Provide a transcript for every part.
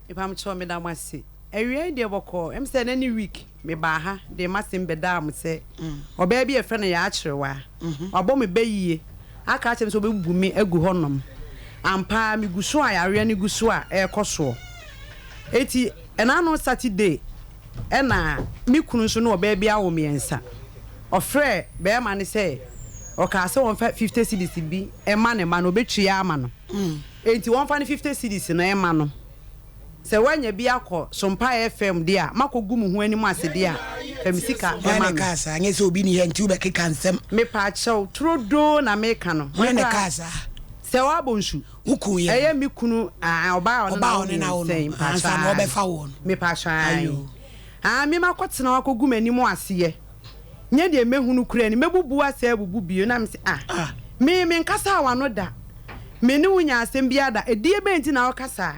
Mepamokyɛw meda mo ase. Awia yi deɛ bɔkɔɔ, ɛm sɛ ɛnɛ ne week mebaa ha de m'asɛm bɛdaa mo sɛ ɔbaa bi a yɛfrɛ no Yaa Kyerewaa, wabɔ me bɛ yie aka akyerɛ me sɛ ɔbɛbubu me agu hɔnom. Ampa ara megu so a yareɛ no gu so a ɛrekɔ soɔ. Enti ɛnaano Saturday ɛna me kunu nso ne ɔbaa bi awo mmiɛnsa. Ɔfrɛɛ barima no sɛ ɔkaa sɛ ɔmfa 50 cedis bi mma ne mma no ɔbɛtua ama no. Enti wɔmfa ne 50 cedis no mma no. Sɛ woanya bi akɔ Sompa FM deɛ a, makɔgu mo ho anim ase deɛ a, fa me sika Hwan ma na me. ɛkaa saa? Nyɛ sɛ obi nni ha nti wobɛkeka nsɛm. Mepaakyɛw, turodoo na meka no. Hwan na Me koraa, ɛkaa saa? sɛ woabɔ nsu. Wo kun yɛ Ɛyɛ no? me kunu, aah, ɔbaa a ɔne no Ɔbaa a awo ɔne no awo mmiɛnsa yi, no, ansa mpakyɛw na ae. ɔbɛfa woɔ no. Mepaakyɛw ae. Ayoo. Aah, me makɔtena hɔ akɔgu m'anim aseɛ. Nyɛ deɛ mɛhunu koraa ni, mɛbubu asɛ abubu bio. Na mese, ah, Ah. me, menkasaa w'ano da. Me ne wo nyaa asɛm biara da. Ɛdeɛ bɛn nti na woka saa?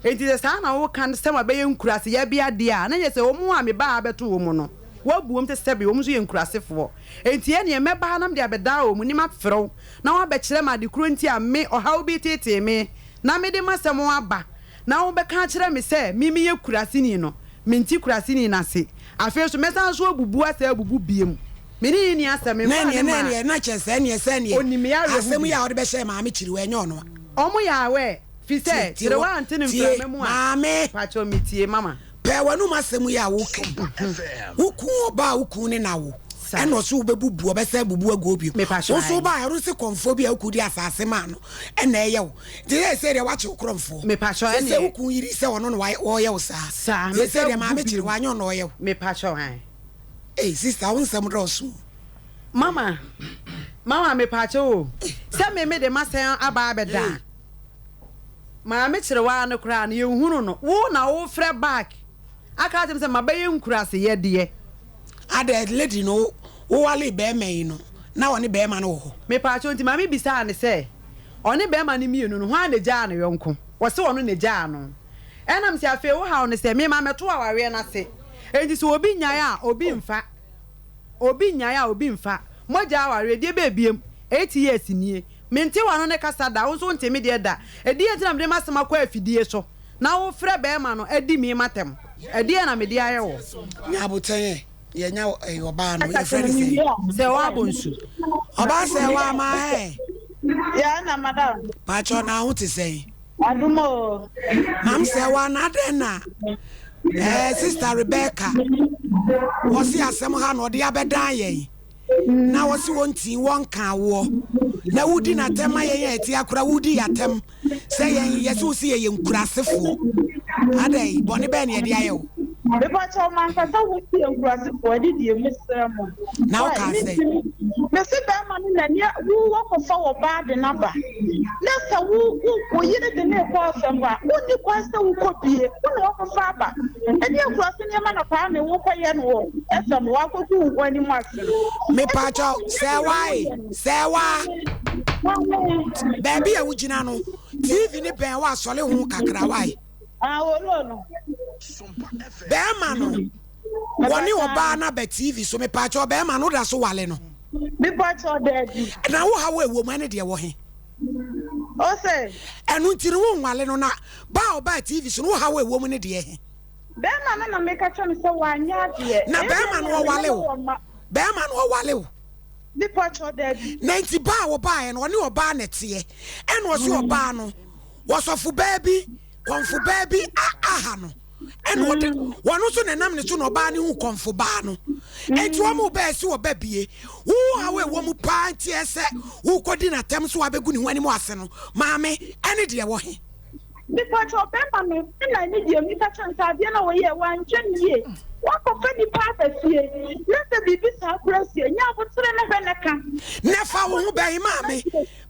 Enti sɛ saa na woka sɛ mabɛyɛ nkuraase yɛbea deɛ a, na kyerɛ sɛ wɔn a mebaa ha bɛtoo wɔn no, woabu wɔn sɛ sɛbe wɔn nso yɛ nkurasefoɔ. Enti ɛnneɛ mɛba ha na mede abɛdaa wɔn anim afrɛ wo na woabɛkyerɛ me ade korɔ nti a me, ɔhaw bi reteetee me, na mede m'asɛm aba, na wobɛka akyerɛ me sɛ me meyɛ kuraseni no, mente kuraseni no ase. Afei nso mɛsan nso abubu asɛ abubu bio. Me ne no nni asɛm, Na memfaa ɛneɛ, no na maa ɛneɛ, na kyerɛ sɛ ɛneɛ, sɛ ɛneɛ, ɔnim me awerɛho asɛm bi. yi a wode bɛhyɛɛ Maame Kyiriwa, ɛnyɛ ɔno a. Wɔn yɛ aware. Fi Tie, sɛ, tie kyerɛ wɔ, woante no tie, mframa mu a. Maame. Pakyɛw metie mama. Pɛɛ w'anum asɛm yi a woka yi. Wo kun ɔbaa a wo kun ne no awo, Sa. ɛna ɔse wobɛbubu, ɔbɛsan abubu agu hɔ bio. Mepakyɛw Wo nso ae. wobaeɛ, ɔno se kɔmfoɔ bi a wo kun de asaase maa no ɛna ɛyɛ wo. Nti seesei deɛ woakye wo korɔmfoɔ. Mepakyɛw Seesei ɛneɛ. wo kun yere sɛ ɔno na wayɛ, ɔɔyɛ wo saa. Sa, Seesei mɛsan deɛ abubu maame kyere bio. wo, anyɛ ɔno na ɔɔyɛ wo. Mepakyɛw ae. Ei sister wo nsɛm dɔɔso o. Mama, mama mepakyɛw o. Sɛ me mede m'asɛm aba abɛda a. Maame kyerewaa no koraa no yɛnhunu no. Wo na wofrɛ back aka akyerɛ me sɛ mabɛyɛ nkuraseyɛdeɛ. Adɛn lady no wo walee bɛɛma yi no na ɔne bɛɛma no wɔ hɔ? Mepaakyɛw nti maame bisaa no sɛ ɔne bɛɛma no mienu no hwan na egyaa ne yɔnko? Ɔse ɔno na egyaa no. Ɛna mese afei wo haw ne sɛ me ma mɛto awareɛ no ase enti sɛ obi nyae a obi nfa obi nyae a obi nfa mogya awareɛ deɛ bɛɛ biem 8 years nie Mente w'ano ne kasa da, wo nso wontee me deɛ da. Ɛdeɛn nti na mede m'asɛm akɔ afidie so, na wofrɛ barima no adi me m'atɛm? Ɛdeɛn na mede ayɛ wo? Nya abotɛn ɛ, yɛnya ɛ ɔbaa no, yɛfrɛ no sɛn? Sɛ woabɔ nsu. Ɔbaa sɛ wa ama ɛ. Yeah, na madam. Pakyɛ na ho te sɛn? Adum o. Mam sɛ wa na adɛn na eh, sister Rebecca wɔse asɛm ha na ɔde abɛdan yɛn. Na wɔse wɔntii wɔnka awoɔ na wodi n'atɛm ma yɛn a ɛte akora wodi yɛatɛm sɛ yɛn yɛse wo se yɛyɛ nkurasefoɔ adɛn bɔne bɛn ne yɛde ayɛ wo. Mepakyɛw mankasa wo se yɛ nkurasefoɔ ɛne deɛ mesrɛ mo. Na wo kaa sɛ. Mese bɛrima no na nea wo wakɔfa wɔ baa de no aba na sɛ wo wo wo yere de no rekɔ asɛm hɔ a wonni kwan sɛ wokɔ bie wo na wakɔfa aba. Ɛne akuraase nneɛma na Kwame wokɔyɛ no wɔ FM hɔ akɔgu wo ho anim ase no. Mepaakyɛw, sɛɛwaa e, sɛɛwaa. Baabi a wogyina no, TV ne bɛn wo asɔre ho kakra wae. Ah, olo no. Bɛɛma no, wɔne ɔbaa no aba TV so, mepaakyɛw bɛɛma no woda so wale no. Mepaakyɛw daabi. Na wo haw a ɛwɔ mu ɛne deɛ wɔ he? Ose. Ɛno nti no wonwale no na ba a ɔbaa TV so no wo haw a ɛwɔ mu ne deɛ he? Bɛɛma no na meka kyerɛ no sɛ wanyɛ adeɛ. Na bɛɛma no ɔwale wo? Bɛɛma no ɔwale wo? Mepakyɛw daabi. Na nti ba a wɔbaeɛ no ɔne ɔbaa na ɛteɛ ɛna ɔse ɔbaa no wɔsɔfo baa bi kɔmfo baa bi aha no ɛna ɔde wɔn nso na ɛnam ne so na ɔbaa no hu kɔmfo baa no nti wɔn mo bɛɛ si ɔba bie wo haw ɛwɔ mu paa nti ɛsɛ wokɔdi n'atɛm so abɛgu ne ho anim ase no maame ɛne deɛ wɔ he. Mepakyɛw bɛma no na ne deɛ meka kyerɛ no sɛ adeɛ no a ɔyɛɛ wanhwɛ no yie wakɔfa nipa aba fie na sɛ biribi saa koraa si a nya aboterɛ na hwɛ na ka. Na fa wo ho bɛn maame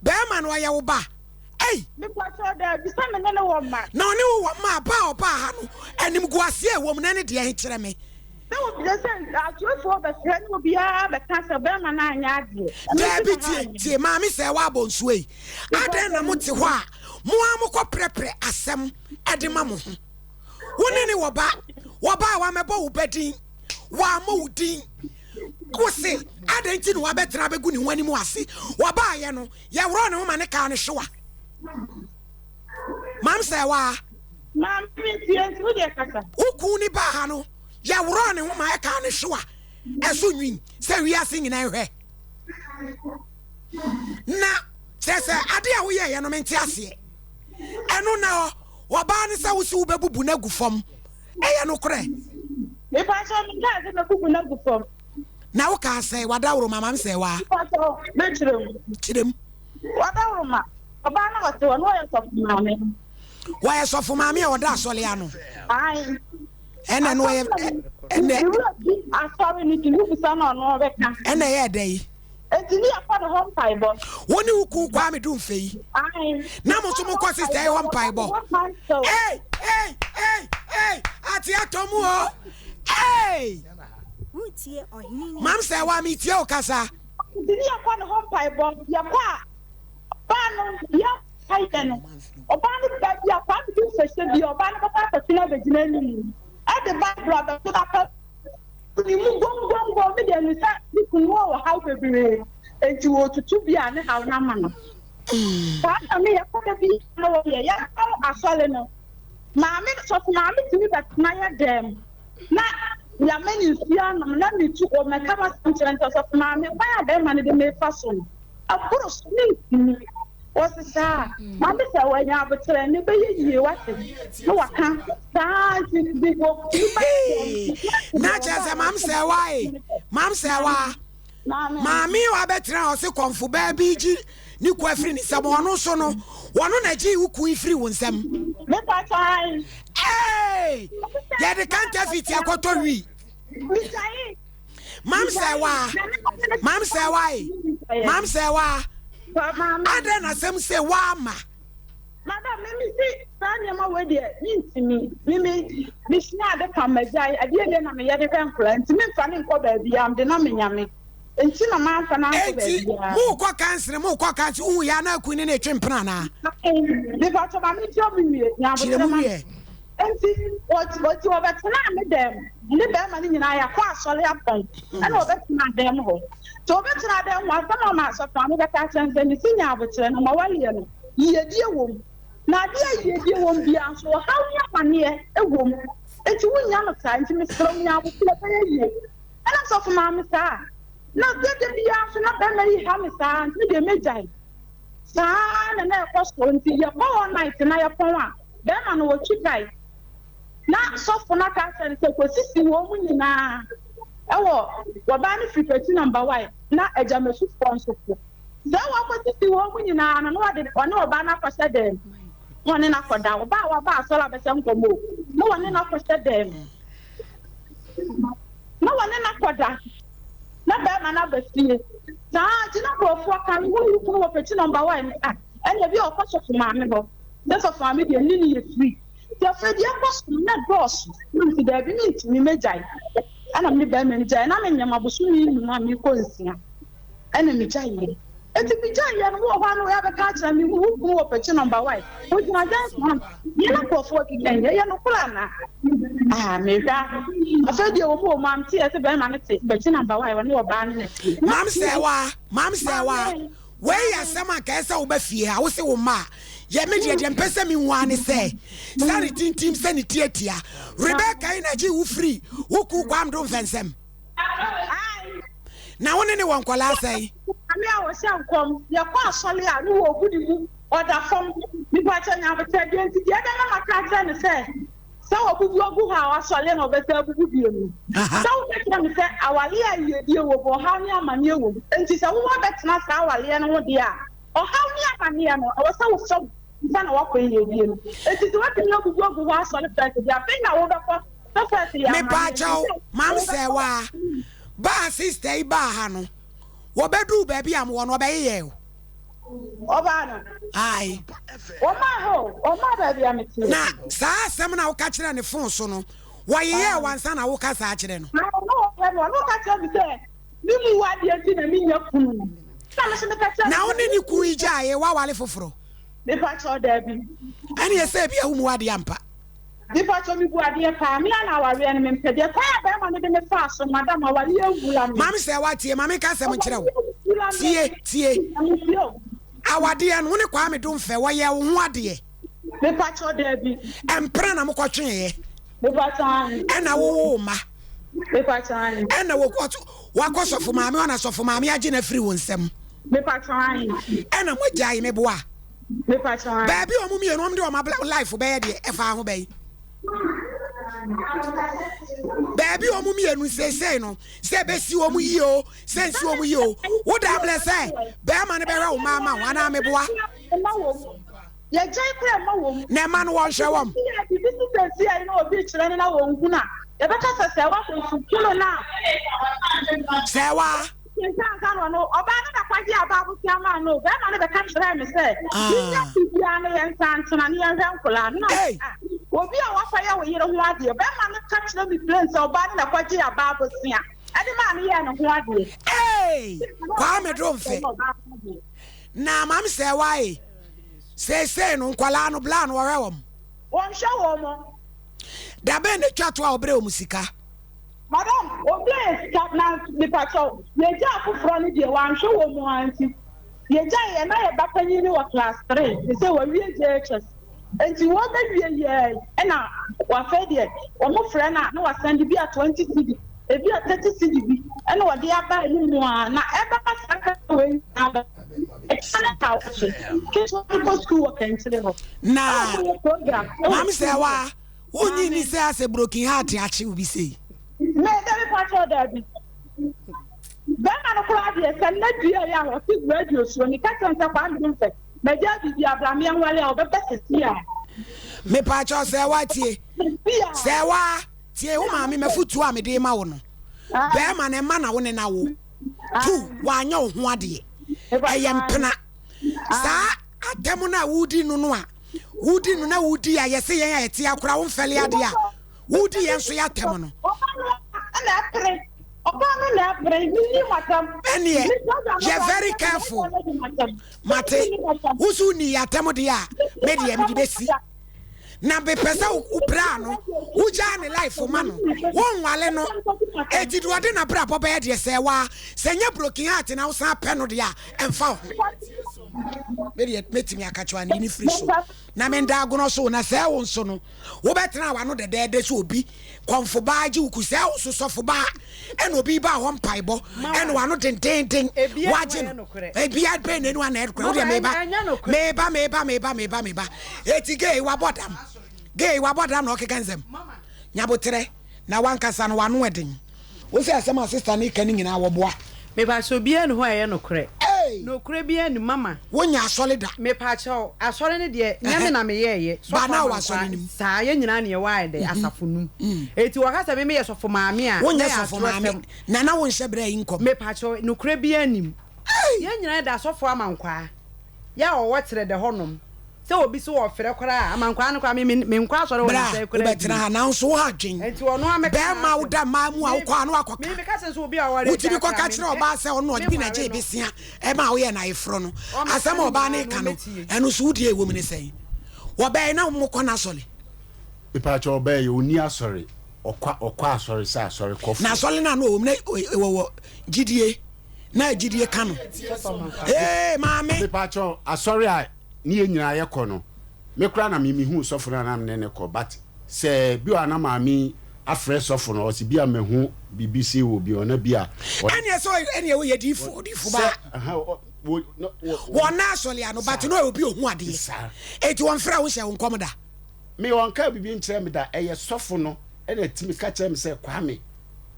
bɛɛma no ɔyɛ wo ba ei. Mepakyɛw daabi sɛ me ne no wɔ mma. Na ɔne wo wɔ mma a ba a ɔbaa ha no animguaseɛ a ɛwɔ mu no ɛne deɛn kyerɛ me. Sɛ obi sɛ atwerɛfoɔ bɛfrɛ ne obiara bɛka sɛ bɛrima no anyɛ adeɛ. Daabi tie tie maame sɛ woabɔ nsuo yi adɛn na mote hɔ a mo ara mokɔ prɛprɛ asɛm de ma mo ho wo ne ne wɔ ba wɔ ba a wamɛbɔ wo ba din wammɔ wo din wo se adɛn nti na wabɛtena abɛgu ne ho anim ase wɔbaayɛ no yɛworɔ ne ho ma ne kaa no hyewa mam sɛ waa. Maame mentie nti wo deɛ kasa. Wo kun ne baa ha no yɛworɔɔ ne ho ma ɛkaa ne hyew a ɛso nwin sɛ wiase nyinaa nhwɛ. Na kyerɛ sɛ ade a woyɛeɛ no mente aseɛ. Ɛno na hɔ wɔbaa ne sɛ wo se wobɛbubu no agu fam. Ɛyɛ nokorɛ? Mepakyɛw menkaa sɛ mɛbubu no agu fam. Na wokaa sɛ wadaworoma ma mesɛ waa. Mepakyɛw mɛkyerɛ mu. Kyerɛ mu. Wadaworoma ɔbaa na ɔte hɔ no ɔyɛ sɔfo maame. Wɔyɛ sɔfo maame a ɔda asɔre ano. Ae. Ɛna no ɔyɛ ɛnɛ. Ewura bi asɔre no ti wobisa no ɔno ɔbɛka. Ɛna ɛyɛ ɛdɛ yi. Enti ne yɛkɔ ne hɔ mpaebɔ. Wo ne wo kun Kwame Dumfe yi. Ae. Na mo nso mokɔ sista yi hɔ mpaebɔ. Ei ei ei ei ate atɔ mu o. Ei. Mam sɛ wa metie wo kasa. Enti ne yɛkɔ ne hɔ mpaebɔ. Yɛkɔ a ɔbaa no yɛ mpaeɛ no. Ɔbaa no baabi a Kwame Dumfe hyɛ bi ɔbaa no bɛkɔ akɔtena abɛgyina anim. Ɛde Bible abɛto n'apa ne mu gomgomgom. Me deɛ me sɛ me kunu wɔ ɔhaw bebree nti wɔretutu bi a ne haw no ama no. Saa na me yɛkɔ da bi na wɔyɛ yɛkɔ asɔre no maame sɔfo maame tumi bɛtena yɛ dɛm na yɛama ne nsuo anom na metu ɔmɛka m'asɛm kyerɛ nti ɔsɔfo maame kwan a bɛrima no de mefa so no ɛboro so mentumi. Wɔse saa maame sɛ wanya aboterɛ na ɛbɛyɛ yie wate na waka saa nti de wɔtumi ba na kyerɛ sɛ maam sɛ wa e maam sɛ wa maame wa bɛtena hɔ se kɔmfo baa bi gye ne ku afiri ne nsam ɔno nso no wɔno na gye wo ku firi wo nsam. Mepa kyɛw. Ee yɛde counterfeit akɔtɔ wi. Mam sɛ wa mam sɛ wa e mam sɛ wa adɛn na asɛm sɛ wa ma. Madam mimi si saa nneɛma wei deɛ mintimi mimi mesua ade pam magyae adeɛ deɛ na meyɛ de hwɛ nkora nti memfa ne nkɔ baabi a mede na menyame nti na mamfa no ankɔ baabi a. Enti mokɔ kansere mokɔ kansere wohu yɛ ana akun ne ne twe mpena anaa. Mepatɔ ma menkyerɛ mu wie kyerɛ mu wie. Enti ɔti ɔbɛtenaa me dan mu, ne bɛrima no nyinaa yɛakɔ asɔre apɔn, ɛna ɔbɛtenaa dan mu hɔ. Nti ɔbɛtenaa dan mu hɔ, asɛm a ɔma asɔfo maame bɛka akyerɛ no sɛ, mesi nya abokyerɛ na ma waleɛ no, yiyedie wɔ mu. Na adeɛ a yiyedie wɔ mu biara nso, ɔhaw ne amaneɛ wɔ mu. Enti wonnya no saa, enti mesrɛ wo nya abokyerɛ ɛbɛyɛ yie. Ɛna sɔfo maame saa, na da biara nso na bɛrima yi ha me saa, nti me deɛ mɛgyae. Saa na na ɛkɔ so, nti yɛkɔ all night na yɛpɔn a, Bɛrima no wɔtwi kae na sɔfo no aka akyerɛ no sɛ kɔsisi wɔn mu nyinaa wɔ wɔbaa no firi pɛti nɔmba wae na agyamasufoɔ nso fo. Sɛ wɔakɔsisi wɔn mu nyinaa no na wɔde ɔne ɔbaa no akɔhyɛ dɛm na wɔne no akɔda. Ɔbaa a waba asɔre abɛhyɛ nkɔmmɔ o, na wɔne no akɔhyɛ dɛm na wɔne no akɔda na bɛrima no aba fie. Saa nti na nkurɔfoɔ ka no, wo ne wo kunu wɔ pɛti nɔmba wae no a, ɛnna bi a ɔkɔ sɔfo maame hɔ. Sɛ sɔfo maame deɛ ne no yɛ free. Nti afei deɛ ɛkɔ so no na ɛdɔɔso. Na mese daabi mentumi mɛgyae. Ɛna me ne barima no gyae. Na menyam abosome nnum a merekɔ nsia ɛna megyaeɛ. Nti megyaeɛ no wɔ hɔ a na wɔyɛ abɛka akyerɛ me wo kunu wɔ pɛkyi number one. Ɔgyina junction hɔ. Deɛ na nkurɔfoɔ keka yi ɛyɛ nokorɛ anaa? Ah mehwɛ a afei deɛ wɔn wɔ mu a mete yɛ sɛ barima no te pɛkyi number one ɔne ɔbaa no na ɛteɛ. Maam Sɛwa, Maam Sɛwa, Wei yɛ asɛm a anka ɛsɛ sɛ woba fie ha, wose wo mma a, yɛ me deɛ, deɛ mpɛ sɛ mehu ara ne sɛ, sɛ ne tintim sɛ ne tiatia. Rebecca yi na gyee wo firi wo kuu Kwam do mfɛnsɛm. Na wo ne ne wɔ nkwadaa sɛn? Maame a ɔhyɛ nkɔm, yɛkɔ asɔre a ne wɔ ɔbu ne mu, ɔda fam. Mepakyɛ nyabotrɛ deɛ nti deɛ ɛbɛma maka akyerɛ no sɛ Sɛ wɔbubu agu hɔ a wɔasɔre na wɔbɛsan abubu bio no, sɛ woka kyerɛ me sɛ awareɛ a yiedie wɔ mu, ɔhaw ne amaneɛ wɔ mu, enti sɛ wo abɛtena saa awareɛ no ho deɛ a, ɔhaw ne amaneɛ no, ɛwɔ sɛ wofa mu ansa na woakɔ yiedie no. Enti sɛ woatumi abubu agu hɔ asɔre fɛs deɛ, afei na wobɛkɔ sɛ fɛs yɛ amaneɛ. Mepaakyɛw, Mam Sɛwaa, baa sister yi baa ha no, wɔbɛduu baabi a mowɔ no, ɔbɛyeyɛɛ wo? Ɔbaa no. Ae. Ɔmaa hɔ o, ɔmaa baabi a mete. Na saa asɛm no a woka kyerɛɛ no fon so no, wɔyeyɛɛ wo ansa na woreka saa akyerɛ no? Ae, na ɔfrɛ me, ɔno ɔka kyerɛɛ me sɛ me mu adeɛ nti na mennya kunu no. Na me nso meka kyerɛɛ no sɛ. Na wo ne ne kunu yi gyaee, woaware foforɔ? Mepa kyɛw, daabi. Ɛnneɛ sɛ ebia wommu adeɛ ampa. Mepakyɛw me bu adeɛ paa. Me ara na awareɛ no mempɛ deɛ kwan a bɛrima no de me faa so no madam awareɛ awura me. Maame sɛ wa tie maame nka asɛm nkyerɛ wo tie tie awadeɛ no wo ne Kwame Domfɛ wɔyɛ wo ho adeɛ. Mepakyɛw, daabi. Mpena na mokɔtweeɛ? Mepakyɛw, aane. Ɛna wowoo mma? Mepakyɛw, aane. Ɛna wakɔ sɔfo maame hɔ na sɔfo maame agye no afiri wo nsam? Mepakyɛw, aane. Ɛna moagyae meboa? Mepakyɛw, aane. Baabi a wɔn mmienu wɔn de wɔn abla life bɛyɛ deɛ ɛfa ho bɛyi? Baabi a wɔn mmienu seesei no sɛ ɛbɛsi wɔn yie o sɛ nsi wɔn yie o woda amlɛ sɛ bɛrima no bɛhwɛ wo mma ama wo anaa meboa? Mma wɔn. Yɛgyae koraa mma wɔn. Na ɛma no wɔnhwɛ wɔn. Sɛ yɛ biribi te sɛ si ayi na obi rekyerɛ no na wɔnhunu a, yɛbɛka sɛ sɛ wakɔnfu kilo no a. Sɛ wa. Nsa nka no no, ɔbaa no na kwagye aba abosea maa no. Bɛrima no bɛka kyerɛɛ me sɛ, yɛnya biribiara no yɛnsa ntena ne yɛnhwɛ nkwadaa no. Na ah, obi a wakɔyɛ wo yere ho adeɛ, bɛrima no ka kyerɛ me plain sɛ ɔbaa no na kwagye aba abosea ɛde maa no yɛɛ ne ho adeɛ. Hey, Kwame Domfe. Na maame sɛ wa e. Seesei no nkwadaa no bla no wɔhwɛ wɔn. Wɔnhwɛ wɔn mo. Da bɛn na etwa to a wɔbrɛ wɔn sika? Madam, wɔbrɛ yɛ sika na mepakyɛw yɛgya afoforɔ no deɛ wɔanhwɛ wɔn mu ara nti yɛgya yɛ na yɛ ba panyin no wɔ class three sɛ wɔawie JHS nti wɔbɛwie yɛ ɛna wafɛ deɛ wɔn frɛ no a na wasɛnde bi a 20 cedi ebi a 30 cedi bi ɛna wɔde aba anim a na ɛbɛba saa ka wei nyinaa ba. Ɛkyɛ ne awɔtwe, ketewa no kɔ sukuu wɔ Kɛnkyere hɔ. Na maame sɛ wa wonyi ni sɛ asɛ broken heart akye obi sei. Me dabi pakyɛw dabi. Bɛrima no koraa deɛ sɛ nnɛ dua yi a ɔte radio so meka kyerɛ no sɛ Kwame Domfɛ magyaa biribi abra me yɛnwale a ɔbɛba sɛsi a. Me pakyɛw sɛ wa tie sɛ wa tie wo maame mafutuo a mede ma wo no bɛrima no ɛma na wo ne na wo. Tu wanyɛ wo ho adeɛ. Ɛyɛ mpena. Saa atɛm no a wodi no no a wodi no na wodi a yɛse yɛn a yɛte akora wo mfɛle adeɛ a wodi yɛn nso yɛ atɛm no. Ɛneɛ yɛ very careful. Mate wo so wonni yɛ atɛm deɛ a me deɛ mede bɛsi. Na mepɛ sɛ wo bra no wogyaa ne life ma no wonwale no eti deɛ ɔde n'abrabɔ bɛyɛ deɛ sɛ waa sɛ nyɛ broken heart na wosan pɛ no deɛ a ɛmfa wo ho me deɛ mɛtumi aka kyerɛ ne firi so na menda agono so na sɛ wo nso no wobɛtena wano dɛdɛɛdɛ sɛ obi kɔmfo baa gye wo ku sɛ wo so sɔfo baa ɛna obi baa hɔ mpaebɔ ɛna wano dendenden wagye no ebia bɛn n'anu ana ɛdokora wo deɛ meba meba meba meba meba meba eti gay wabɔ dam gay wabɔ dam na ɔkeka nsɛm nyabotrɛ na wankasa no wano ɛden wo sɛ asɛm a sista ne ka ne nyinaa wɔboa. Mepakyɛw obiara ni hɔ a ɛyɛ nokorɛ. Nokorɛ biara ni mama. Wonya asɔre da. Mepakyɛw asɔre no deɛ nyɛ me na meyɛɛyɛ. Ba na wɔ asɔre no mu. Saa yɛn nyinaa na yɛwɔ ayɛ dɛ asafo no mu. Eti wɔka sɛ me meyɛ sɔfo maame a. Wonyɛ sɔfo maame na na wonhyɛ berɛ yi nkɔm. Mepakyɛw nokorɛ biara ni mu. Yɛn nyinaa yɛda asɔfo amankwaa. Yɛ a ɔwɔ kyerɛ dɛ hɔ nom. Sɛ obi so ɔfrɛ koraa a, amankwaa no koraa me me menkɔ asɔre wɔ ne Bra, nkyɛn koraa wobɛtena bio. ha nanso wo ha dwen. Nti ɔno ara mɛka Bɛɛma n'asɛm. woda mmaa mu a Me wokɔ a na wakɔka. me meka kyerɛ no sɛ obi a ɔware Wotumi agyaa kɔka koraa kyerɛ mempɛ ɔbaa sɛ ɔno ɔde bi na menware gyee no. besea ɛma woyɛɛ no ayeforɔ no. Ɔmmɛka Asɛm ne a ɔbaa no nyinaa reka no no, mɛtie. ɛno nso wo deɛ ɛwɔ mu ne sɛn? Wɔbɛɛ na mokɔ n'asɔre? Mepaakyɛw ɔbaa yi ɔnni asɔre ɔkɔ ɔkɔ asɔre sɛ asɔre kɔfoɔ. Na asɔre no a na ɔwɔ mu na wɔwɔ gyidie na gyidie ka no. Ee maame. Mepaakyɛw asɔre a ne yɛn nyinaa yɛkɔ no me koraa na me mehuu sɔfo no a na me ne no kɔ but sɛ bi wɔ a na maame yi afrɛ sɔfo no ɔse bi a mahu biribi sei wɔ bi hɔ na bi a ɔde. Ɛneɛ sɛ ɛneɛ woyɛ diifo odiifo baa. Sɛ aha ɔ wo na wɔ. Wɔn na asɔre ano but na ɔyɛ obi ohu adeɛ. Saa. Eti wɔn frɛ wo nhyɛ wo nkɔm da. Me ɔnkaa biribi nkyerɛ me da ɛyɛ sɔfo no ɛna ɛtumi ka kyerɛ me sɛ Kwame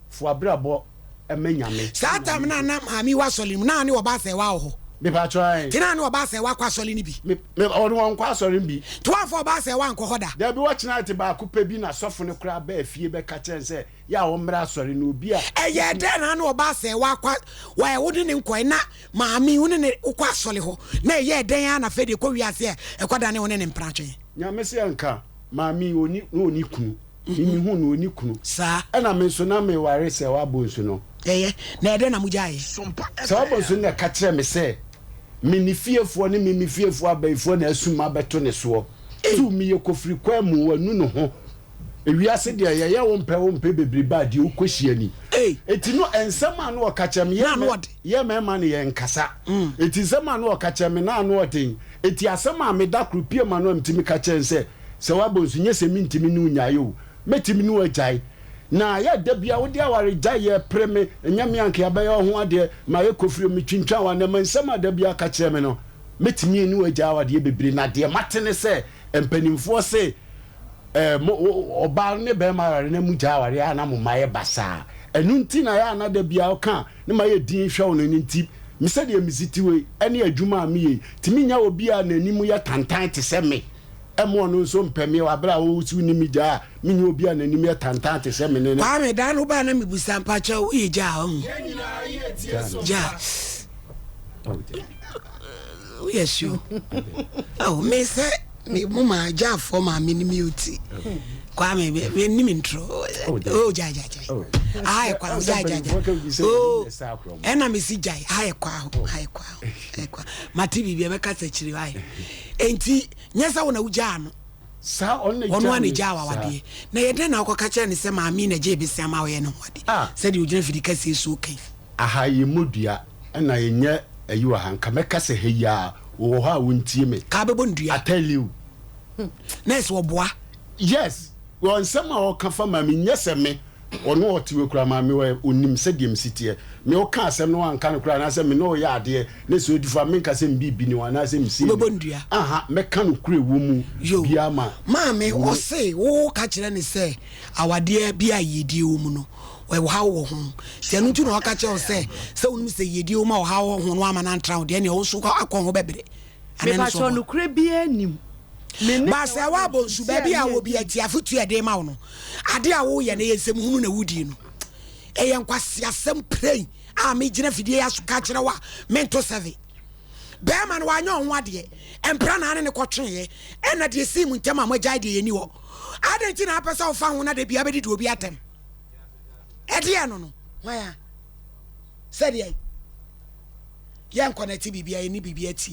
fo abrabɔ ma Nyame. Saa time no a na maame yi wɔ asɔre no mu na ne ɔbaa sɛɛwa wɔ hɔ. Mepatwɔ ae. Nti na ne ɔbaa sɛɛwa kɔ asɔre no bi. Me me ɔno ɔnkɔ asɔre no bi. Nti wamfa ɔbaa sɛɛwa ankɔ hɔ da. Dabi wɔkyena te baako pɛ bi na sɔfo no koraa baa fie bɛka kyerɛ no sɛ yɛ a ɔmmra asɔre no obi a. Ɛyɛɛ dɛn na ne ɔbaa sɛɛwa akɔ wɔ wo ne ne nkɔe na maame yi wo ne ne wokɔ asɔre hɔ na ɛyɛɛ dɛn ara na afei deɛ ɛkɔ wiase a ɛkɔ dane wo ne ne mpratwe. Nyame se anka maame yi ɔni na ɔni kunu. Me me hu no ɔni kunu. Saa. Ɛna me nso na me ware Sɛwa Bonsu no. Ɛyɛ, na ɛdɛn na mo gyaeɛ? Sɛwa Bonsu no na ɛka kyerɛɛ me sɛ me ne fiefoɔ ne me me fiefoɔ abayifoɔ na asum abɛto ne soɔ. Tu me yɛ kofiri kwan mu wanu ne ho. Ewiase deɛ yɛyɛ wo mpɛ wo mpɛ bebrebe a deɛ wokɔ hyia ni. Ei. Eti no nsɛm a na ɔka kyerɛ me, Na yɛ ano mɛ ɔden. yɛ mmarima no yɛn nkasa. Eti nsɛm a na ɔka kyerɛ me na ano ɔden. Eti asɛm a meda koro pue m'ano a metumi ka kyerɛ no sɛ, sɛ woabɔ nsu nyɛ sɛ mentumi ne wo nnyae o, mɛtumi ne wo agyae. Na yɛ da biara wode awaregyae yɛ pere me, ɛnyɛ me a anka yɛabɛyɛ wo ho adeɛ, mayɛ kofiri o, metwintwan w'anam. Nsɛm a da biara ka kyerɛ me no, mɛtumi ne wo agyae awadeɛ bebree. Na deɛ mate ne sɛ mpanimfoɔ se, Eh, mo, wo, ɔbaa no ne barima aware na mugyae awareɛ a na mo mma yɛ basaa. Ɛno nti na ɛyɛ a na da biara woka a ne mayɛ dinn hwɛ wo no. Ɛno nti, me sɛdeɛ mesi te wei ne adwuma a meyɛ yi, tumi nya obi a n'anim yɛ tantan te sɛ me mma ɔno nso mpɛ me wɔ berɛ a wo se wonni me gyaa a, mennya obi a n'anim yɛ tantan te sɛ me ne ne. Kwame, da no wobaa na mebusa, mpakyɛw woyɛ gyaa ɔho? Gyaa. Woyɛ sure? Oh, me sɛ me mo ma gyafoɔ maame ne mi oti. Kwame me me nim ntoro. Oh, gya gya gya. Aha yɛ kwa gya gya gya. Oh, ɛna me si gya. Aha yɛ kwa ho, aha yɛ kwa ho, yɛ kwa. Mate biribi ɛbɛka sɛ kyerɛ ayɛ. Enti nyɛ sɛ wo na wogyaa no. Saa ɔno na Ɔno gyaa a na me gyaa saa. wawadeɛ. Na yɛ dɛn na wokɔka kyerɛ no sɛ maame na gye bese ama woyɛ ne ho ade. Ah. Sɛdeɛ ogyina fidi kɛseɛ so kan. Aha yɛmmɔ dua na yɛnyɛ ayi wɔ ha nka mɛka sɛ ha yi ara wowɔ hɔ a wontie me. Kaa bɛbɔ no dua. I tell you. Nurse ɔboa. Yes wɔ nsɛm a ɔka fa maame nyɛ sɛ me ɔno ɔte wɔ kura maame wɔ onim sɛdeɛ mesi teɛ me ɔka asɛm no wanka no koraa anaasɛ me ne ɔyɛ adeɛ ne sɛ ɔdi fa menka sɛ mbibi ne ho anaasɛ mesie Wobɛbɔ no dua. Aha mɛka no kura ɛwɔ mu Yo. biara ma Maame wo. ɔse wo ka kyerɛ no sɛ awadeɛ bi a yiedie wɔ mu no ɔhaw wɔ ho nti ɛno nti na ɔka kyerɛ wo sɛ sɛ wonim sɛ yiedie wɔ mu a ɔhaw wɔ ho no woama no antra wo deɛ ɛneɛ wo nso akɔ ho bɛbrɛ anaa ɛno nso Mepakyɛw ɔboa. nokorɛ biara nnim. Me ne Ba sɛ woabɔ nsu baabi a wɔ bi ati afotu a ɛde ma wo no ade a woyɛ no ɛyɛ nsɛm hunu na wodie no ɛyɛ nkwaseasɛm prɛi a megyina fidie yi aso ka kyerɛ wo a mento sɛve bɛrima no wanyɛ ɔho adeɛ mpra na ane ne kɔtweeɛ ɛna deɛ sii mu ntɛm a moagyae deɛ yɛni hɔ adɛn nti na apɛ sɛ wofa ho na da bia bɛdidi obi atɛm ɛdeɛ no no hwan a sɛdeɛ yɛnkɔ no ɛte biribia yɛne biribia tie.